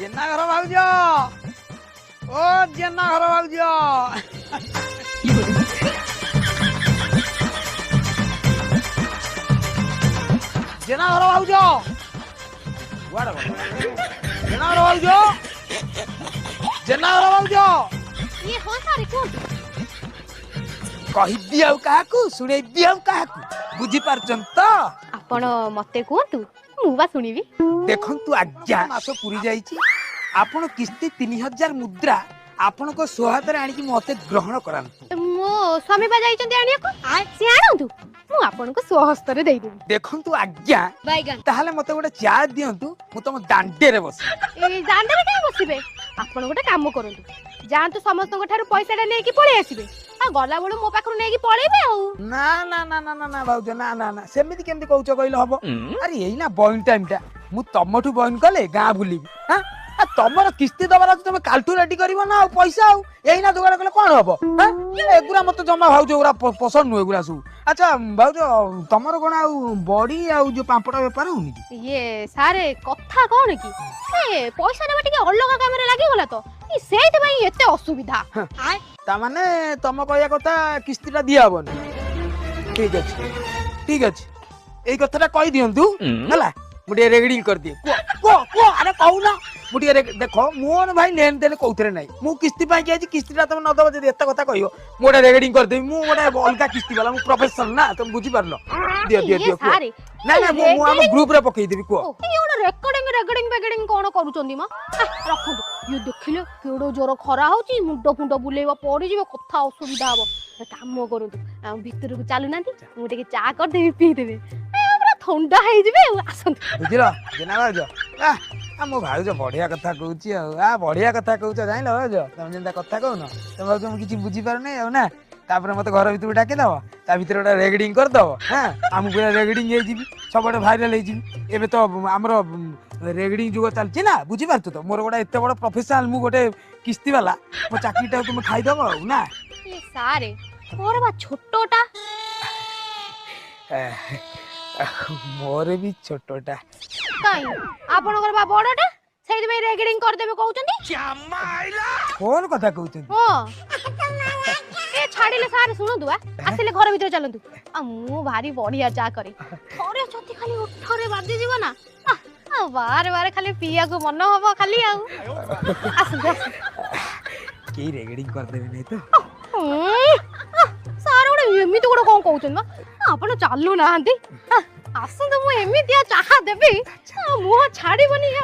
ଜେନା ଘର ଭାଉଜ, ଓ ଜେନା ଘର ଭାଉଜ, ଜେନା ଘର ଭାଉଜ, କୁଆଡେ ଗଲ? ଜେନା ଘର ଭାଉଜ, ଜେନା ଘର ଭାଉଜ। ଇଏ ହଁ ସାର୍, କୁହନ୍ତୁ। କହିବି ଆଉ କାହାକୁ, ଶୁଣେଇବି ଆଉ କାହାକୁ, ବୁଝିପାରୁଛନ୍ତି ତ? ଆପଣ ମତେ କୁହନ୍ତୁ, ମୁଁ ବା ଶୁଣିବି। ଦେଖନ୍ତୁ ଆଜ୍ଞା, ମାସ ପୁରି ଯାଇଛି। ଆପଣ କିସ୍ତି 3000 ମୁଦ୍ରା ଆପଣଙ୍କ ସ୍ୱହାତରେ ଆଣିକି ମତେ ଗ୍ରହଣ କରାନ୍ତୁ। ମୋ ସ୍ୱାମୀ ବା ଯାଇଛନ୍ତି ଆଣିବାକୁ, ସିଏ ଆଣନ୍ତୁ, ମୁଁ ଆପଣଙ୍କୁ ସ୍ୱହସ୍ତରେ ଦେଇଦେବି। ଦେଖନ୍ତୁ ଆଜ୍ଞା, ତାହେଲେ ମତେ ଗୋଟେ ଚା ଦିଅନ୍ତୁ, ମୁଁ ତମ ଦାଣ୍ଡରେ ବସି ଏଇ ଦାଣ୍ଡରେ କାଇଁ ବସିବେ? ଆପଣ ଗୋଟେ କାମ କରନ୍ତୁ, ଯାଆନ୍ତୁ, ସମସ୍ତଙ୍କ ଠାରୁ ପଇସାଟା ନେଇକି ପଳେଇ ଆସିବେ, ଆଉ ଗଲା ବେଳୁ ମୋ ପାଖରୁ ନେଇକି ପଳେଇବେ ଆଉ। ନା ନା ନା ନା ନା ନା ଭାଉଜ, ନା ନା ନା, ସେମିତି କେମିତି କହୁଛ କହିଲେ ହବ? ଆରେ ଏଇନା ବଇନ ଟାଇମ ଟା, ମୁଁ ତମଠୁ ବଇନ କଲେ ଗାଁ ବୁଲିବି? ହାଁ, ତମର କିସ୍ତି ଦବାର ଅଛି, ତମେ କାଲିଠୁ ରେଡି କରିବ ନା ଆଉ ପଇସା, ଆଉ ଏଇନା ଯୋଗାଡ଼ କଲେ କଣ ହବ? ଏଗୁରା ମତେ ଜମା ଭାଉଜ ଏଗୁରା ପସନ୍ଦ ନୁହେଁ ଏଗୁରା ସବୁ। ଆଚ୍ଛା ଭାଉଜ, ତମର କଣ ଆଉ ବଡି ଆଉ ଯୋଉ ପାମ୍ପଡ଼ ବେପାର ହଉନି କି? ଇଏ ସାରେ, କଥା କଣ କି, ସେ ପଇସା ନେବା ଟିକେ ଅଲଗା କାମରେ ଲାଗିଗଲା ତ, ସେଇଥିପାଇଁ ଏତେ ଅସୁବିଧା। ତାମାନେ ତମ କହିବା କଥା କିସ୍ତିଟା ଦିଆହବନି? ଠିକ ଅଛି, ଠିକ ଅଛି, ଏଇ କଥାଟା କହିଦିଅନ୍ତୁ। ହେଲା, ମୁଁ ଟିକେ ରେକର୍ଡିଂ କରିଦିଏ। କୁହ କୁହ କୁହ, ଆରେ କହୁନ। ମୁଁ ଟିକେ ଦେଖ, ମୋର ଭାଇ ଲେନ ଦେନ କୋଉଥିରେ ନାହିଁ। ମୁଁ କିସ୍ତି ପାଇଁ ଆଜି କିସ୍ତିଟା ତମେ ନଦବ ଯଦି ଏତେ କଥା କହିବ, ମୁଁ ଗୋଟେ ରେକର୍ଡିଂ କରିଦେବି। ମୁଁ ଗୋଟେ ଅଲଗା କିସ୍ତି ବାଲା, ମୁଁ ପ୍ରଫେସନ ନା, ତମେ ବୁଝିପାରିଲ? ଦିଅ ଦିଅ ଦିଅ, କୁହ। ନା ନା, ମୁଁ ଆମ ଗ୍ରୁପରେ ପକେଇଦେବି, କୁହ। ରେକର୍ଡିଂ ରେକର୍ଡିଂ ଫେକର୍ଡିଂ କଣ କରୁଛନ୍ତି ମ? ରଖନ୍ତୁ। ଇଏ ଦେଖିଲେ କେଡେ ଜୋର ଖରା ହଉଛି, ମୁଣ୍ଡ ଫୁଣ୍ଡ ବୁଲେଇବ, ପଡିଯିବ, କଥା ଅସୁବିଧା ହବ। କାମ କରନ୍ତୁ, ଆଉ ଭିତରକୁ ଚାଲୁନାହାନ୍ତି, ମୁଁ ଟିକେ ଚା କରିଦେବି, ପିଇଦେବେ, ପୁରା ଥଣ୍ଡା ହେଇଯିବେ। ଆଉ ଆସନ୍ତୁ। ବୁଝିଲ ଜେନା ଭାଉଜ, ମୋ ଭାଉଜ ବଢିଆ କଥା କହୁଛି ଆଉ। ଆ ବଢିଆ କଥା କହୁଛ, ଜାଣିଲ ଭାଉଜ, ତମେ ଯେନ୍ତା କଥା କହୁନ ତମେ ଭାଉଜ, ମୁଁ କିଛି ବୁଝିପାରୁନି ଆଉ ନା। ତାପରେ ମତେ ଘର ଭିତରକୁ ଡାକିଦବ, ତା ଭିତରେ ଗୋଟେ ରେକର୍ଡିଂ କରିଦବ। ହଁ, ଆଉ ମୁଁ ପୁରା ରେକର୍ଡିଂ ହେଇଯିବି, ସବୁଆଡେ ଭାଇରାଲ ହେଇଯିବି। ଏବେ ତ ଆମର ରେକର୍ଡିଂ ଯୁଗ ଚାଲିଛି ନା, ବୁଝିପାରୁଛ ତ? ମୋର ଗୋଟେ ଏତେ ବଡ ପ୍ରଫେସନାଲ, ମୁଁ ଗୋଟେ କିସ୍ତି ବାଲା, ମୋ ଚାକିରିଟାକୁ ତୁମେ ଖାଇଦବ ଆଉ ନା? ସାରେ, ମୋର ବା ଛୋଟଟା। ମୋର ବି ଛୋଟଟା। କାଇଁ, ଆପଣଙ୍କର ବା ବଡଟା, ସେଇଥିପାଇଁ ରେକର୍ଡିଂ କରିଦେବେ କହୁଛନ୍ତି। ଫୋନ କଥା କହୁଛନ୍ତି? ହଁ। ଏ ଛାଡ଼ିଲେ ସାର୍, ଶୁଣନ୍ତୁ, ଆ ଆସିଲେ ଘର ଭିତରେ ଚାଲନ୍ତୁ। ଆଉ ମୁଁ ଭାରି ବଢିଆ ଚା କରେ, ଥରେ ଯଦି ଖାଲି ଓଠରେ ବାଜିଯିବ ନା, ବାର ବାର ଖାଲି ପିଇବାକୁ ମନ ହବ ଖାଲି। ଆଉ ଆସନ୍ତୁ ଆସନ୍ତୁ। କେହି ରେକର୍ଡିଂ କରିଦେବେ ନାଇଁ ତ? ସାର୍ ଗୋଟେ ଏମିତି ଗୋଟେ କଣ କହୁଛନ୍ତି ମ, ଆପଣ ଚାଲୁ ନାହାନ୍ତି, ଆସନ୍ତୁ, ମୁଁ ଏମିତିଆ ଚାହା ଦେବି, ମୁହଁ ଛାଡ଼ିବନି ଆଉ।